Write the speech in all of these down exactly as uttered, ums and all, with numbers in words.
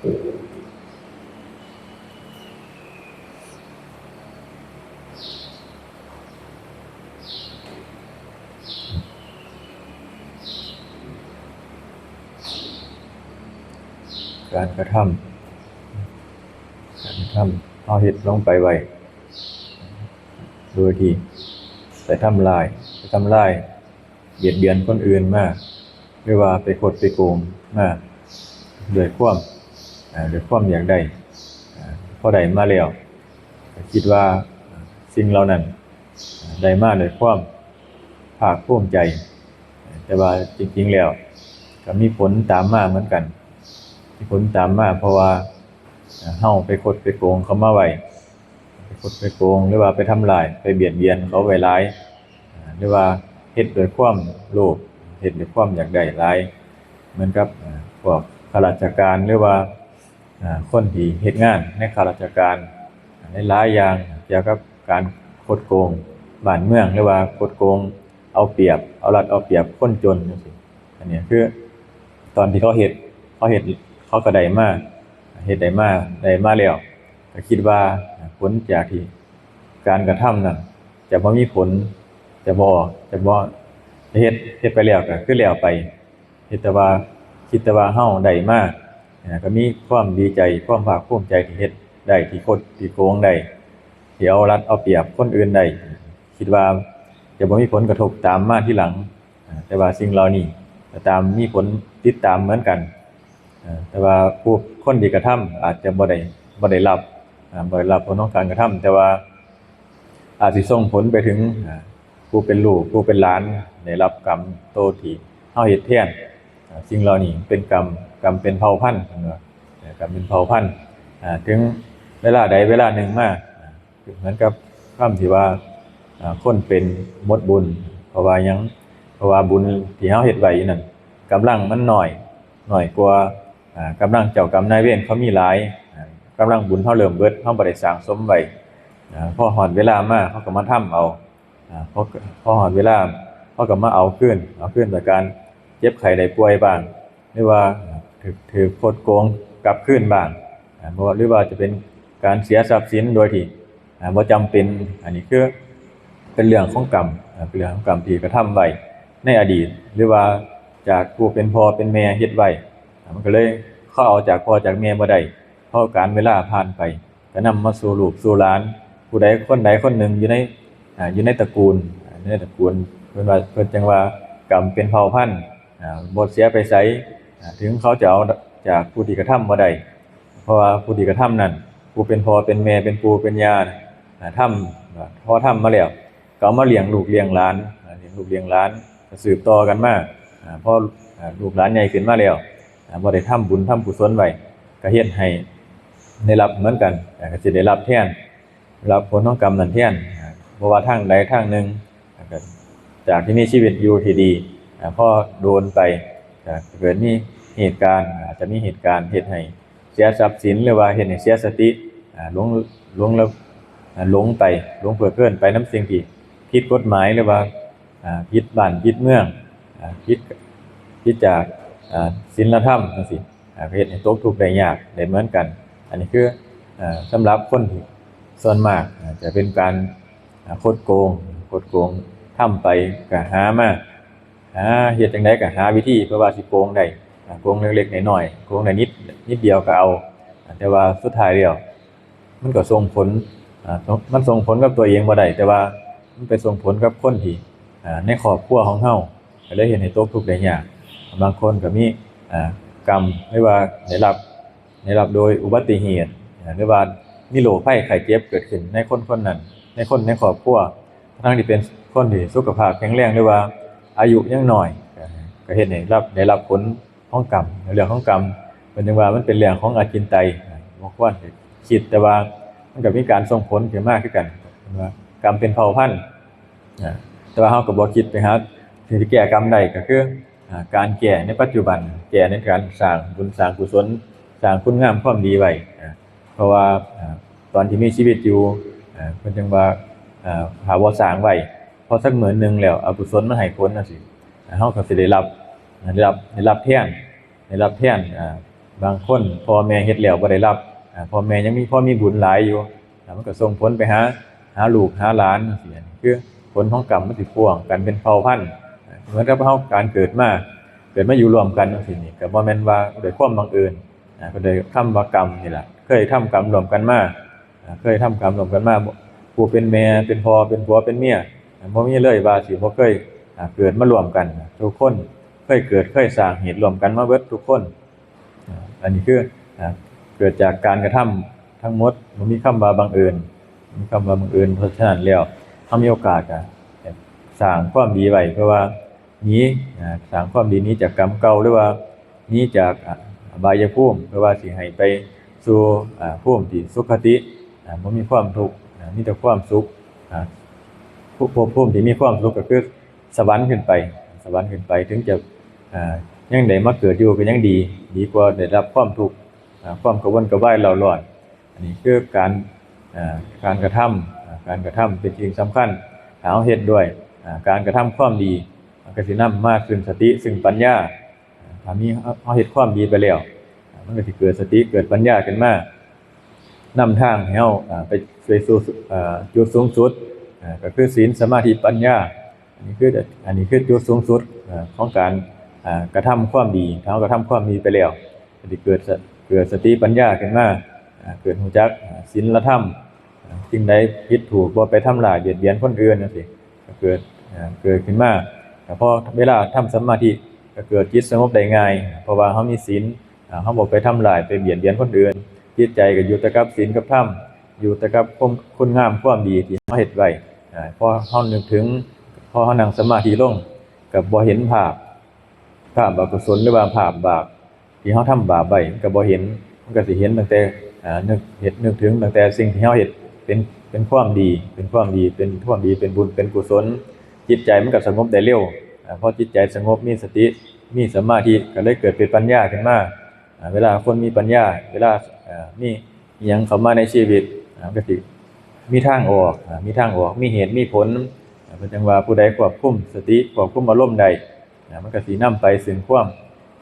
การกระทำ การกระทำเฮาเฮ็ดลงไปไว้ โดยที่ไปทำลาย ไปทำลาย เบียดเบียนคนอื่นมา หรือว่าไปคดไปโกงมา ด้วยความ อ่า ด้วยความอยากได้ อ่า พอได้มาแล้ว ก็คิดว่า อ่า สิ่งเหล่านั้น อ่า ได้มาด้วยความภาคภูมิใจ แต่ว่าจริงๆแล้ว ก็มีผลตามมาเหมือนกัน มีผลตามมา เพราะว่า อ่า เฮาไปคดไปโกงเขามาไว้ ไปคดไปโกง หรือว่าไปทำลาย ไปเบียดเบียนเขาไว้หลาย อ่า หรือว่าเฮ็ดด้วยความโลภ เฮ็ดด้วยความอยากได้หลาย เหมือนกับ อ่า พวกข้าราชการ หรือว่า อ่า คนที่เฮ็ดงานในข้าราชการ หลายๆอย่างเกี่ยวกับการคดโกงบ้านเมือง หรือว่าคดโกงเอาเปรียบ เอารัดเอาเปรียบคนจนจังซี้ อันนี้คือตอนที่เขาเฮ็ด เขาเฮ็ด เขาก็ได้มา เฮ็ดได้มา ได้มาแล้ว ก็คิดว่าผลจากที่การกระทำนั้น จะบ่มีผล จะบ่ จะบ่ จะเฮ็ด เฮ็ดไปแล้วก็คือแล้วไป เฮ็ดแต่ว่า คิดแต่ว่าเฮาได้มา อ่า ก็มีความดีใจ ความภาคภูมิใจที่เฮ็ดได้ ที่คด ที่โกงได้ ที่เอารัดเอาเปรียบคนอื่นได้ คิดว่าจะบ่มีผลกระทบตามมาทีหลัง อ่า แต่ว่าสิ่งเหล่านี้ก็ตามมีผลติดตามเหมือนกัน อ่า แต่ว่าผู้ คนที่กระทำอาจจะบ่ได้ บ่ได้รับ อ่า บ่ได้รับผลของการกระทำ แต่ว่าอาจสิส่งผลไปถึง อ่า ผู้เป็นลูก ผู้เป็นหลาน ได้รับกรรมโตที่เฮาเฮ็ดแทน อ่า สิ่งเหล่านี้เป็นกรรม กรรมเป็นเผ่าพันธุ์ เพิ่นว่า อ่า กรรมเป็นเผ่าพันธุ์ อ่า ถึงเวลาใดเวลาหนึ่งมา อ่า เหมือนกับคำที่ว่า อ่า คนเป็นหมดบุญ เพราะว่าหยัง เพราะว่าบุญที่เฮาเฮ็ดไว้อยู่นั่น กำลังมันน้อย น้อยกว่า อ่า กำลังเจ้ากรรมนายเวรเขามีหลาย อ่า กำลังบุญเฮาเริ่มเบิด เฮาบ่ได้สร้างสมไว้ อ่า พอฮอดเวลามา เขาก็มาทำเอา อ่า พอ พอฮอดเวลา เขาก็มาเอาคืน เอาคืนโดยการเจ็บไข้ได้ป่วยบ้าง หรือว่าถืก ถืกคดโกงกลับคืนบ้าง อ่า บ่ หรือว่าจะเป็นการเสียทรัพย์สินโดยที่ อ่า บ่จำเป็น อันนี้คือเป็นเรื่องของกรรม อ่า เป็นเรื่องของกรรมที่กระทำไว้ในอดีต หรือว่าจากผู้เป็นพ่อเป็นแม่เฮ็ดไว้ อ่า มันก็เลย เขาเอาจากพ่อจากแม่บ่ได้ เพราะกาลเวลาผ่านไป ก็นำมาสู่ลูกสู่หลาน ผู้ใดคนใดคนหนึ่งอยู่ใน อ่า อยู่ในตระกูล อ่า อยู่ในตระกูล เพิ่นว่า เพิ่นจั่งว่ากรรมเป็นเผ่าพันธุ์ อ่า บ่เสียไปไส อ่า ถึงเขาจะเอาจากผู้ที่กระทำบ่ได้ เพราะว่าผู้ที่กระทำนั้น ผู้เป็นพ่อเป็นแม่เป็นปู่เป็นย่า อ่า ทำ อ่า พอทำมาแล้ว ก็เอามาเลี้ยงลูกเลี้ยงหลาน อ่า เลี้ยงลูกเลี้ยงหลาน ก็สืบต่อกันมา อ่า พอ อ่า ลูกหลานใหญ่ขึ้นมาแล้ว อ่า บ่ได้ทำบุญทำกุศลไว้ ก็เฮ็ดให้ได้รับเหมือนกัน อ่า ก็สิได้รับแทน รับผลของกรรมนั้นแทน อ่า บ่ว่าทางใดทางหนึ่ง อ่า ก็จากที่มีชีวิตอยู่ที่ดี อ่า พอโดนไป อ่า เกิดมีเหตุการณ์ อาจจะมีเหตุการณ์เฮ็ดให้เสียทรัพย์สิน หรือว่าเฮ็ดให้เสียสติ อ่า หลง หลงแล้ว อ่า หลงไป หลงเพลิดเพลินไปนำสิ่งที่ผิดกฎหมาย หรือว่า อ่า ผิดบ้านผิดเมือง อ่า ผิด ผิดจาก อ่า ศีลธรรมจั่งซี้ อ่า ก็เฮ็ดให้ตกทุกข์ได้ยากได้เหมือนกัน อันนี้คือ อ่า สำหรับคนที่ส่วนมาก อ่า จะเป็นการ อ่า คดโกง คดโกง ทำไปก็หามา หาเฮ็ดจั่งใดก็หาวิธี เพื่อว่าสิโกงได้ อ่า โกงเล็กๆน้อยๆ โกงได้นิด นิดเดียวก็เอา อ่า แต่ว่าสุดท้ายแล้ว มันก็ส่งผล อ่า มันส่งผลกับตัวเองบ่ได้ แต่ว่ามันไปส่งผลกับคนที่ อ่า ในครอบครัวของเฮา ก็เลยเฮ็ดให้ตกทุกข์ได้ยาก บางคนก็มี อ่า กรรม หรือว่าได้รับ ได้รับโดยอุบัติเหตุ อ่า หรือว่ามีโรคภัยไข้เจ็บเกิดขึ้นในคนคนนั้น ในคนในครอบครัว ทั้งที่เป็นคนที่สุขภาพแข็งแรง หรือว่าอายุยังน้อย ก็ ก็เฮ็ดให้รับ ได้รับผลของกรรม ในเรื่องของกรรม เพิ่นจั่งว่ามันเป็นเรื่องของอจินไตย อ่า บ่ควรคิด แต่ว่ามันก็มีการส่งผลขึ้นมาคือกัน เพิ่นว่ากรรมเป็นเผ่าพันธุ์ อ่า แต่ว่าเฮาก็บ่คิดไปหาสิ่งที่แก้กรรมได้ ก็คือ อ่า การแก้ในปัจจุบัน แก้ในการสร้างบุญสร้างกุศล สร้างคุณงามความดีไว้ อ่า เพราะว่า อ่า ตอนที่มีชีวิตอยู่ อ่า เพิ่นจั่งว่า อ่า ถ้าบ่สร้างไว้ พอสักมื้อหนึ่งแล้วอกุศลมันให้ผลจั่งซี้ อ่า เฮาก็สิได้รับ ได้รับ ได้รับแทน ได้รับแทน อ่า บางคนพ่อแม่เฮ็ดแล้วบ่ได้รับ อ่า พ่อแม่ยังมี พอมีบุญหลายอยู่ อ่า มันก็ส่งผลไปหา หาลูกหาหลานจังซี้ คือผลของกรรมมันสิพ่วงกันเป็นเผ่าพันธุ์ อ่า เหมือนกับเฮาการเกิดมา เกิดมาอยู่ร่วมกันจังซี้นี่ ก็บ่แม่นว่าด้วยความบังเอิญ อ่า ก็ด้วยคำว่ากรรมนี่ล่ะ เคยทำกรรมร่วมกันมา อ่า เคยทำกรรมร่วมกันมา ผู้เป็นแม่ เป็นพ่อ เป็นผัว เป็นเมีย อ่า บ่มีเลยว่าสิบ่เคย อ่า เกิดมาร่วมกัน ทุกคนเคยเกิด เคยสร้างเหตุร่วมกันมาเบิดทุกคน อ่า อันนี้คือ อ่า เกิดจากการกระทำทั้งหมด บ่มีคำว่าบังเอิญ บ่มีคำว่าบังเอิญ เพราะฉะนั้นแล้ว เฮามีโอกาสก็สร้างความดีไว้ เพื่อว่าหนี อ่า สร้างความดีหนีจากกรรมเก่า หรือว่าหนีจาก อ่า อบายภูมิ เพื่อว่าสิให้ไปสู่ อ่า ภูมิที่สุคติ อ่า บ่มีความทุกข์ อ่า มีแต่ความสุข อ่า ภพ ภพภูมิที่มีความสุขก็คือสวรรค์ขึ้นไป สวรรค์ขึ้นไป ถึงจะ อ่า ยังได้มาเกิดอยู่ก็ยังดี ดีกว่าได้รับความทุกข์ อ่า ความกระวนกระวายเร่าร้อน อันนี้คือการ อ่า การกระทำ อ่า การกระทำเป็นสิ่งสำคัญ ถ้าเฮาเฮ็ดด้วย อ่า การกระทำความดี มันก็สินำมาซึ่งสติ ซึ่งปัญญา อ่า ถ้ามี เฮา เฮาเฮ็ดความดีไปแล้ว อ่า มันก็สิเกิดสติ เกิดปัญญาขึ้นมา นำทางให้เฮา อ่า ไป ไปสู่ อ่า จุดสูงสุด อ่า ก็คือศีล สมาธิ ปัญญา อันนี้คือ อันนี้คือจุดสูงสุด อ่า ของการ อ่า กระทำความดี ถ้าเฮากระทำความดีไปแล้ว ก็สิเกิดส- เกิดสติปัญญาขึ้นมา อ่า เกิดรู้จัก อ่า ศีลธรรม อ่า สิ่งใดผิดถูก บ่ไปทำร้ายเบียดเบียนคนอื่นจังซี้ ก็เกิด อ่า เกิดขึ้นมา แต่พอเวลาทำสมาธิ ก็เกิดจิตสงบได้ง่าย เพราะว่าเฮามีศีล อ่า เฮาบ่ไปทำร้าย ไปเบียดเบียนคนอื่น จิตใจก็อยู่แต่กับศีลกับธรรม อยู่แต่กับคุณ- คุณงามความดีที่เฮาเฮ็ดไว้ อ่า พอเฮานึกถึง พอเฮานั่งสมาธิลง ก็บ่เห็นภาพ ภาพอกุศล หรือว่าภาพบาปที่เฮาทำบาปไว้ มันก็บ่เห็น มันก็สิเห็นตั้งแต่ อ่า นึก เฮ็ด นึกถึงตั้งแต่สิ่งที่เฮาเฮ็ดเป็น เป็นความดี เป็นความดี เป็นความดี เป็นบุญ เป็นกุศล จิตใจมันก็สงบได้เร็ว อ่า พอจิตใจสงบ มีสติ มีสมาธิ ก็เลยเกิดเป็นปัญญาขึ้นมา อ่า เวลาคนมีปัญญา เวลา อ่า มีอิหยังเข้ามาในชีวิต อ่า มันก็สิมีทางออก อ่า มีทางออก มีเหตุมีผล อ่า เพิ่นจั่งว่าผู้ใดควบคุมสติ ควบคุมอารมณ์ได้ อ่า มันก็สินำไปซึ่งความ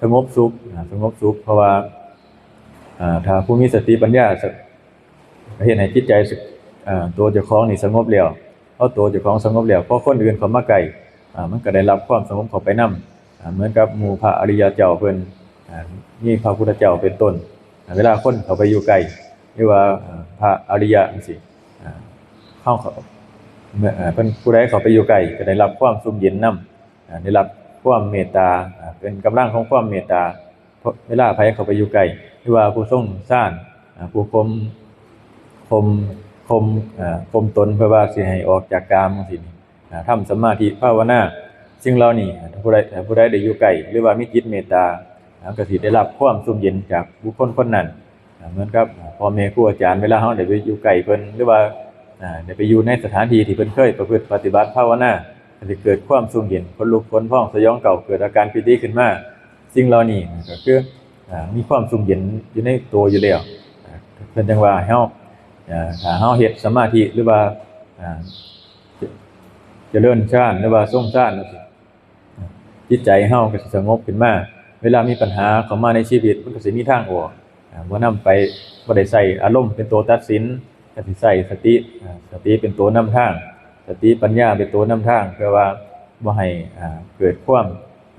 สงบสุข อ่า สงบสุข เพราะว่า อ่า ถ้าผู้มีสติปัญญา ส- เฮ็ดให้จิตใจส- อ่า ตัวเจ้าของนี่สงบแล้ว พอตัวเจ้าของสงบแล้ว พอคนอื่นเข้ามาใกล้ อ่า มันก็ได้รับความสงบเข้าไปนำ อ่า เหมือนกับหมู่พระอริยะเจ้าเพิ่น อ่า มีพระพุทธเจ้าเป็นต้น อ่า เวลาคนเข้าไปอยู่ใกล้ หรือว่า อ่า พระอริยะจังซี้ อ่า เฮาเข้า เมื่อ อ่า เพิ่น ผู้ใดเข้าไปอยู่ใกล้ ก็ได้รับความซุ่มเย็นนำ อ่า ได้รับความเมตตา อ่า เป็นกำลังของความเมตตา เพราะเวลาไผเข้าไปอยู่ใกล้ หรือว่าผู้ทรงฌาน อ่า ผู้ข่ม ข่ม ข่ม อ่า ข่มตนเพื่อว่าสิให้ออกจากกามจังซี้นี่ อ่า ทำสมาธิภาวนา สิ่งเหล่านี้ อ่า ถ้าผู้ใด ถ้าผู้ใดได้อยู่ใกล้ หรือว่ามีจิตเมตตา อ่า ก็สิได้รับความซุ่มเย็นจากบุคคลคนนั้น อ่า เหมือนกับ อ่า พ่อแม่ครูอาจารย์ เวลาเฮาได้ไปอยู่ใกล้เพิ่น หรือว่า อ่า ได้ไปอยู่ในสถานที่ที่เพิ่นเคยประพฤติปฏิบัติภาวนา ก็สิเกิดความซุ่มเย็น ขนลุกขนพอง สยองเกล้า เกิดอาการปีติขึ้นมา สิ่งเหล่านี้ก็คือ อ่า มีความซุ่มเย็นอยู่ในตัวอยู่แล้ว อ่า เพิ่นจั่งว่าเฮา อ่า ถ้าเฮาเฮ็ดสมาธิ หรือว่า อ่า เจ- เจริญฌาน หรือว่าทรงฌานจังซี้ จิตใจเฮาก็สิสงบขึ้นมา เวลามีปัญหาเข้ามาในชีวิต มันก็สิมีทางออก อ่า บ่นำไป บ่ได้ใช้อารมณ์เป็นตัวตัดสิน ก็สิใช้สติ อ่า สติเป็นตัวนำทาง สติปัญญาเป็นตัวนำทาง เพื่อว่าบ่ให้ อ่า เกิดความ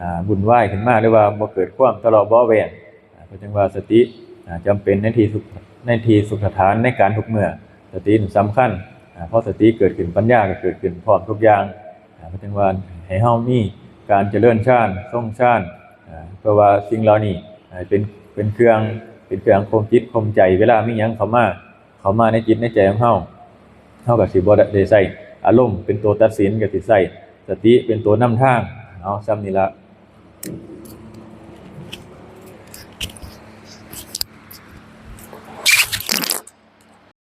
อ่า วุ่นวายขึ้นมา หรือว่าบ่เกิดความทะเลาะเบาะแว้ง อ่า เพิ่นจั่งว่าสติ อ่า จำเป็นในที่สุข- ในที่สุขสถานในการทุกเมื่อ สตินี่สำคัญ อ่า พอสติเกิดขึ้น ปัญญาก็เกิดขึ้นพร้อมทุกอย่าง อ่า เพิ่นจั่งว่าให้เฮามีการเจริญฌาน ทรงฌาน อ่า เพราะว่าสิ่งเหล่านี้ อ่า เป็น- เป็นเครื่อง- เป็นเครื่องข่มจิตข่มใจ เวลามีหยังเข้ามา เข้ามาในจิตในใจของเฮา เฮาก็สิบ่ได้- ได้ใช้อารมณ์เป็นตัวตัดสิน ก็สิใช้สติเป็นตัวนำทาง เอา ส่ำนี้ละ